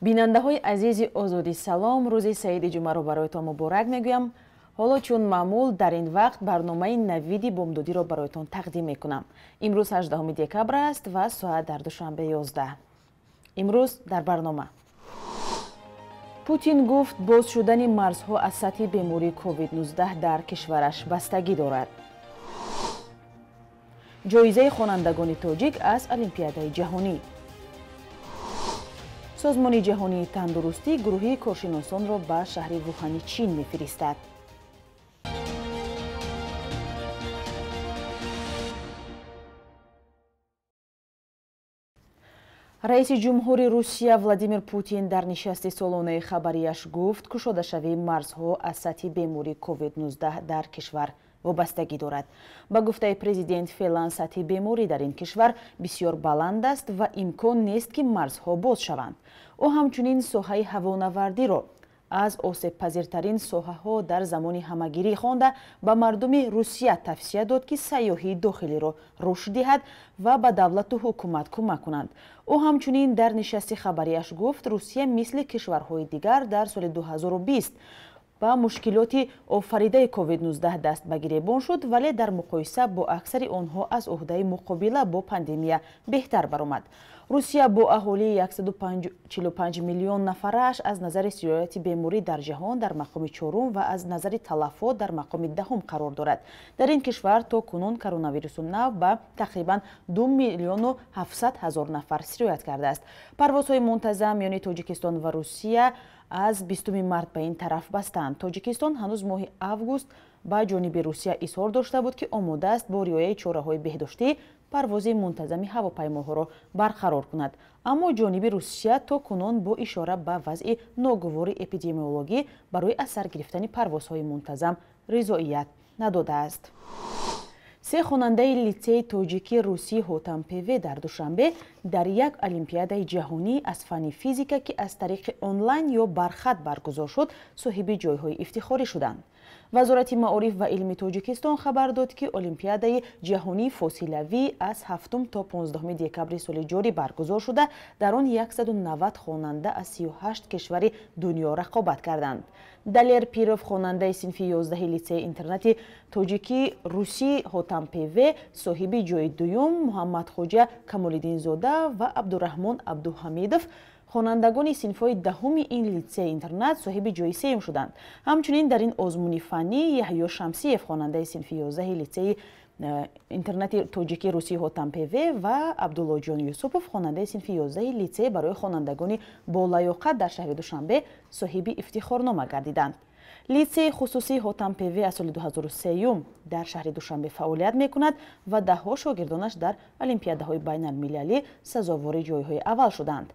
Бинандаҳои азизи Озодӣ, салом. Рӯзи саиди ҷумъаро бароятон муборак мегӯям. Ҳоло чун маъмул дар ин вақт барномаи навиди бомдодиро бароятон тақдим мекунам. Имрӯз 18 декабр аст ва соат дар Душанбе 11. Имрӯз дар барнома Путин гуфт боз шудани марзҳо аз сатҳи бемории COVID-19 дар кишвараш бастагӣ дорад. Ҷоизаи хонандагони тоҷик аз Олимпиадаи ҷаҳонӣ. Созмони ҷаҳонии тандурустӣ гурӯҳи коршиносонро ба шаҳри Вухани Чин мефиристад. Раиси ҷумҳури Русия Владимир Путин дар нишасти солонаи хабарияш гуфт, кушодашавии марзҳо аз сатҳи бемории COVID-19 дар кишвар вобастагӣ дорад. Ба гуфтаи президент, феълан сатҳи беморӣ дар ин кишвар бисёр баланд аст ва имкон нест, ки марзҳо боз шаванд. Ӯ ҳамчунин соҳаи ҳавонавардиро аз осебпазиртарин соҳаҳо дар замони ҳамагирӣ хонда, ба мардуми Русия тавсия дод, ки сайёҳии дохилиро рушд диҳад ва ба давлату ҳукумат кӯмак кунанд. Ӯ ҳамчунин дар нишасти хабарияш гуфт, Русия мисли кишварҳои дигар дар соли 2020 ба мушкилоти офаридаи COVID-19 даст ба гиребон шуд, вале дар муқоиса бо аксари онҳо аз ӯҳдаи муқобила бо пандемия беҳтар баромад. Русия бо аҳолии 145 миллион нафараш аз назари сирояти беморӣ дар ҷаҳон дар мақоми чорум ва аз назари талафот дар мақоми даҳум қарор дорад. Дар ин кишвар то кунун коронавирусу нав ба тақрибан 2 миллиону 700 ҳазор нафар сироят кардааст. Парвозҳои мунтазам миёни Тоҷикистон ва Русия аз 20 март ба ин тараф бастанд. Тоҷикистон ҳанӯз моҳи август ба ҷониби Русия изҳор дошта буд, ки омода аст бо риояи чораҳои беҳдоштӣ парвози мунтазами ҳавопаймоҳоро барқарор кунад. Аммо ҷониби Русия то кунун бо ишора ба вазъи ногувори эпидемиологӣ барои аз сар гирифтани парвозҳои мунтазам ризоият надодааст. Се хонандаи литсеи тоҷикӣ русии Ҳотам-ПВ дар Душанбе дар як олимпиадаи ҷаҳонӣ аз фанни физика, ки аз тариқи онлайн ё бархат баргузор шуд, соҳиби ҷойҳои ифтихорӣ шуданд. Вазорати маориф ва илми Тоҷикистон хабар дод, ки олимпиадаи ҷаҳонии фосилавӣ аз 7 то 15 декабри соли ҷорӣ баргузор шуда, дар он 190 хонанда аз 38 кишвари дунё рақобат карданд. Далер Пиров, хонандаи синфи 11 литсеи интернати тоҷикӣ русӣ Ҳотам-ПВ, соҳиби ҷои дуюм, Муҳаммадхоҷа Камолиддинзода ва Абдураҳмон Абдуҳамидов, хонандагони синфҳои даҳуми ин литсеи интернат, соҳиби ҷои сеюм шуданд. Ҳамчунин дар ин озмуни фаннӣ Яҳё Шамсиев, хонандаи синфи 11 литсеи интернати тоҷикӣ русии Ҳотам-ПВ ва Абдуллоҷон Юсупов, хонандаи синфи 11 литсей барои хонандагони болаёқат дар шаҳри Душанбе, соҳиби ифтихорнома гардиданд. Литсеи хусусии Ҳотам-ПВ аз соли 2003 дар шаҳри Душанбе фаъолият мекунад ва даҳҳо шогирдонаш дар олимпиадаҳои байналмилалӣ сазовори ҷойҳои аввал шуданд.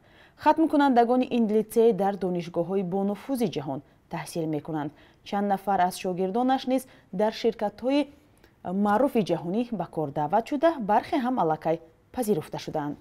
Хатмкунандагони ин литсей дар донишгоҳҳои бонуфузи ҷаҳон таҳсил мекунанд. Чанд нафар аз шогирдонаш низ дар ширкатҳои маъруфи ҷаҳонӣ ба кор даъват шуда, бархе ҳам аллакай пазируфта шудаанд.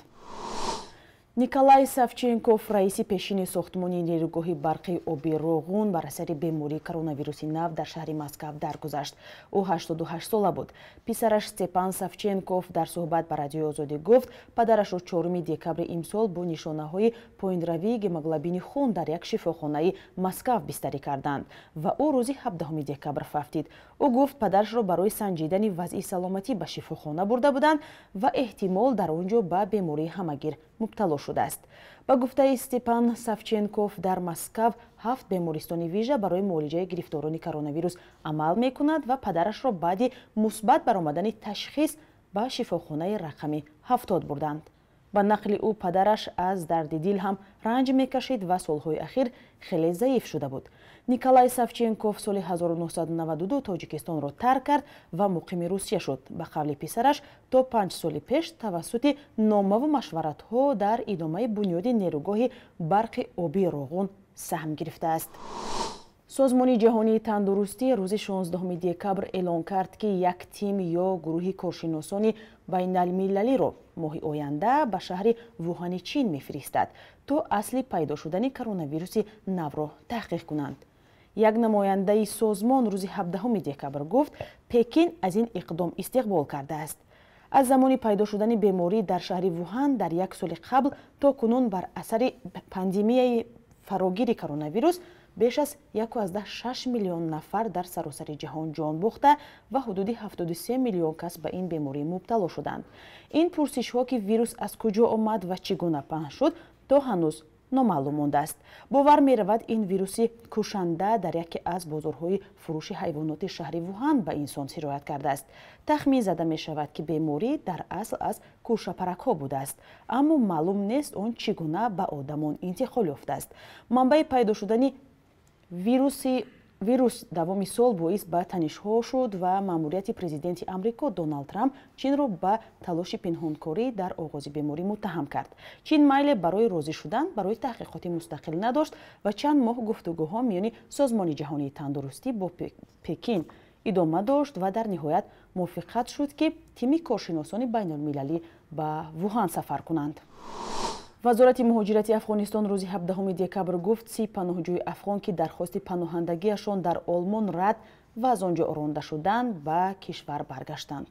Николай Савченков, раиси пешини сохтмони нерӯгоҳи барқи оби Роғун, бар асари бемории коронавируси нав дар шаҳри Москав даргузашт. Ӯ 88 сола буд. Писараш Степан Савченков дар суҳбат ба Радиои Озодӣ гуфт, падарашро 4 декабри имсол бо нишонаҳои поинравии гемоглобини хун дар як шифохонаи Москав бистарӣ карданд ва ӯ рӯзи 17 декабр фавтид. Ӯ гуфт, падарашро барои санҷидани вазъи саломатӣ ба шифохона бурда буданд ва эҳтимол дар он ҷо ба бемории ҳамагир мубтало шудааст. Ба гуфтаи Степан Савченков, дар Москав 7 бемористони вижа барои муолиҷаи гирифторони коронавирус амал мекунад ва падарашро баъди мусбат баромадани ташхис ба шифохонаи рақами 70 бурданд. Ба нақли ӯ, падараш аз дарди дил ҳам ранҷ мекашид ва солҳои ахир хеле заиф шуда буд. Николай Савченков соли 1992 Тоҷикистонро тарк кард ва муқими Русия шуд. Ба қавли писараш, то 5 соли пеш тавассути номаву машваратҳо дар идомаи бунёди нерӯгоҳи барқи оби Роғун саҳм гирифтааст. Созмони ҷаҳонии тандурустӣ рӯзи 16 декабр эълон кард, ки як тим ё гурӯҳи коршиносони байналмилалиро моҳи оянда ба шаҳри Вухани Чин мефиристад, то асли пайдо шудани коронавируси навро таҳқиқ кунанд. Як намояндаи созмон рӯзи 17 декабр гуфт, Пекин аз ин иқдом истиқбол кардааст. Аз замони пайдо шудани беморӣ дар шаҳри Вуҳан дар як соли қабл то кунун бар асари пандемияи фарогири коронавирус беш аз 1,6 миллион нафар дар саросари ҷаҳон ҷон бохта ва ҳудуди 73 миллион кас ба ин беморӣ мубтало шуданд. Ин пурсишҳо, ки вирус аз куҷо омад ва чӣ гуна паҳн шуд, то ҳанӯз номаълум мондааст. Бовар меравад, ин вируси кушанда дар яке аз бозорҳои фурӯши ҳайвоноти шаҳри Вуҳан ба инсон сироят кардааст. Тахмин зада мешавад, ки беморӣ дар асл аз кӯршапаракҳо будааст, аммо маълум нест он чӣ гуна ба одамон интиқол ёфтааст. Манбаи пайдо шудани вирус давоми сол боис ба танишҳо шуд ва маъмурияти президенти Амрико Доналд Трамп Чинро ба талоши пинҳонкорӣ дар оғози беморӣ муттаҳам кард. Чин майле барои розӣ шудан барои таҳқиқоти мустақил надошт ва чанд моҳ гуфтугӯҳо миёни Созмони ҷаҳонии тандурустӣ бо Пекин идома дошт ва дар ниҳоят мувофиқат шуд, ки тими коршиносони байналмилалӣ ба Вуҳан сафар кунанд. Вазорати муҳоҷирати Афғонистон рӯзи 17 декабр гуфт, 30 паноҳҷӯи афғон, ки дархости паноҳандагиашон дар Олмон рад ва аз он ҷо ронда шуданд, ба кишвар баргаштанд.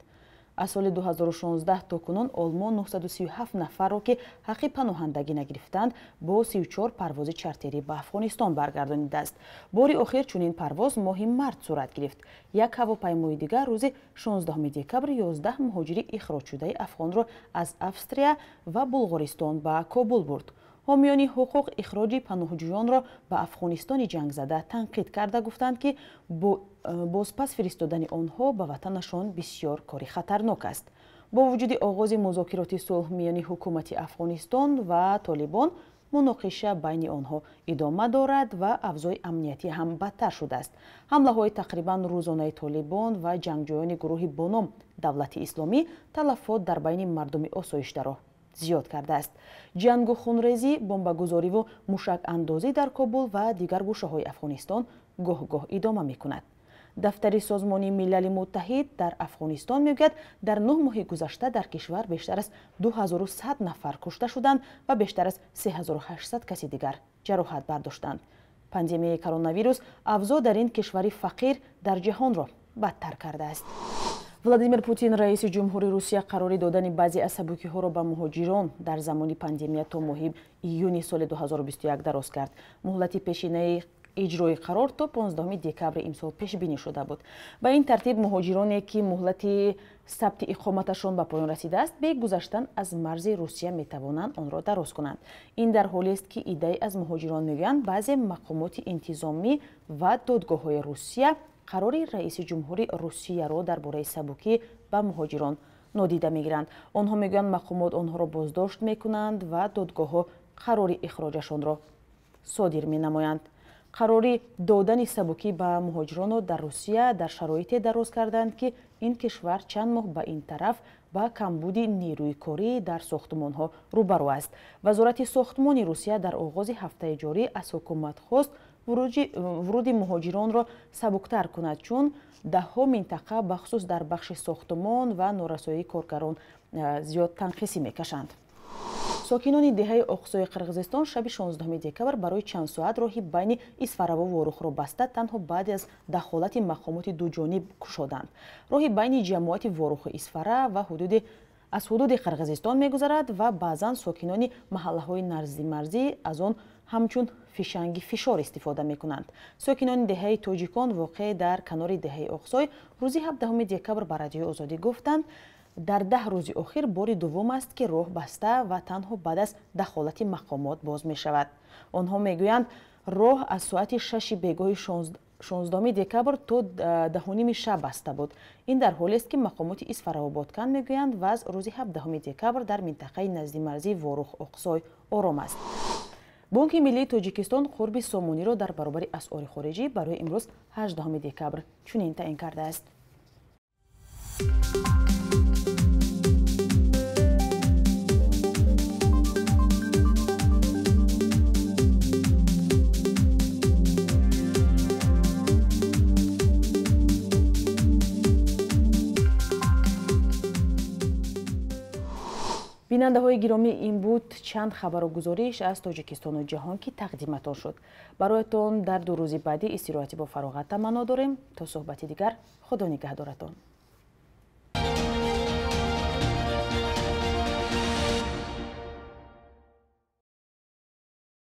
Аз соли 2016 то кунун Олмон 937 нафарро, ки ҳаққи паноҳандагӣ нагирифтанд, бо 34 парвози чартерӣ ба Афғонистон баргардонидааст. Бори охир чунин парвоз моҳи март сурат гирифт. Як ҳавопаймои дигар рӯзи 16 декабр 11 муҳоҷири ихроҷшудаи афғонро аз Австрия ва Булғористон ба Кобул бурд. Ҳомиёни ҳуқуқ ихроҷи паноҳҷӯёнро ба Афғонистони ҷангзада танқид карда гуфтанд, ки бозпас фиристодани онҳо ба ватанашон бисёр кори хатарнок аст. Бо вуҷуди оғози музокироти сулҳ миёни ҳукумати Афғонистон ва Толибон, муноқиша байни онҳо идома дорад ва авзои амниятӣ ҳам бадтар шудааст. Ҳамлаҳои тақрибан рӯзонаи Толибон ва ҷангҷӯёни гурӯҳи бо ном Давлати Исломӣ талафот дар байни мардуми осоиштаро зиёд кардааст. Ҷангу хунрезӣ, бомбагузориву мушакандозӣ дар Кобул ва дигар гӯшаҳои Афғонистон гоҳ-гоҳ идома мекунад. Дафтари Созмони Милали Муттаҳид дар Афғонистон мегӯяд, дар 9 моҳи гузашта дар кишвар бештар аз 2100 нафар кушта шуданд ва бештар аз 3800 каси дигар ҷароҳат бардоштанд. Пандемияи коронавирус авзоъ дар ин кишвари фақир дар ҷаҳонро бадтар кардааст. Владимир Путин, раиси ҷумҳури Русия, қарори додани баъзе аз сабукиҳоро ба муҳоҷирон дар замони пандемия то моҳи июни соли 2021 дароз кард. Муҳлати пешинаи иҷрои қарор то 15 декабри имсол пешбинӣ шуда буд. Ба ин тартиб муҳоҷироне, ки муҳлати сабти иқоматашон ба поён расидааст, бе гузаштан аз марзи Русия метавонанд онро дароз кунанд. Ин дар ҳолест, ки иддае аз муҳоҷирон мегӯянд, баъзе мақомоти интизомӣ ва додгоҳҳои Русия қарори раиси ҷумҳури Русияро дар бораи сабукӣ ба муҳоҷирон нодида мегиранд. Онҳо мегӯянд, мақомот онҳоро боздошт мекунанд ва додгоҳҳо қарори ихроҷашонро содир менамоянд. Қарори додани сабукӣ ба муҳоҷиронро дар Русия дар шароите дароз карданд, ки ин кишвар чанд моҳ ба ин тараф ба камбуди нерӯи корӣ дар сохтмонҳо рӯбарӯ аст. Вазорати сохтмони Русия дар оғози ҳафтаи ҷорӣ аз ҳукумат хост вуруди муҳоҷиронро сабуктар кунад, чун даҳҳо минтақа бахусус дар бахши сохтмон ва норасоии коргарон зиёд танқисӣ мекашанд. Сокинони деҳаи Оқсои Қирғизистон шаби 16 декабр барои чанд соат роҳи байни Исфараву Ворухро баста танҳо баъд аз дахолати мақомоти дуҷониб кушоданд. Роҳи байни ҷамоати Воруху Исфара ва аз ҳудуди Қирғизистон мегузарад ва баъзан сокинони маҳаллаҳои наздимарзӣ аз он ҳамчун фишанги фишор истифода мекунанд. Сокинони деҳаи Тоҷикон, воқеъ дар канори деҳаи Оқсой, рӯзи 17 декабр ба Радиои Озодӣ гуфтанд, дар 10 рӯзи охир бори дуввум аст, ки роҳ баста ва танҳо баъд аз дахолати мақомот боз мешавад. Онҳо мегӯянд, роҳ аз соати 6 бегоҳи 16 декабр то 10:30 шаб баста буд. Ин дар ҳолест, ки мақомоти Исфараву Бодкан мегӯянд, вазъ рӯзи 17 декабр дар минтақаи наздимарзии Ворух Оқсой ором аст. Бонки миллии Тоҷикистон қурби сомониро дар баробари асъори хориҷӣ барои имрӯз 18 декабр чунин таъин кардааст. Бинандаҳои гиромӣ, ин буд чанд хабару гузориш аз Тоҷикистону ҷаҳон, ки тақдиматон шуд. Бароятон дар 2 рӯзи баъдӣ истироҳати бо фароғат таманно дорем. То суҳбати дигар, Худо нигаҳдоратон.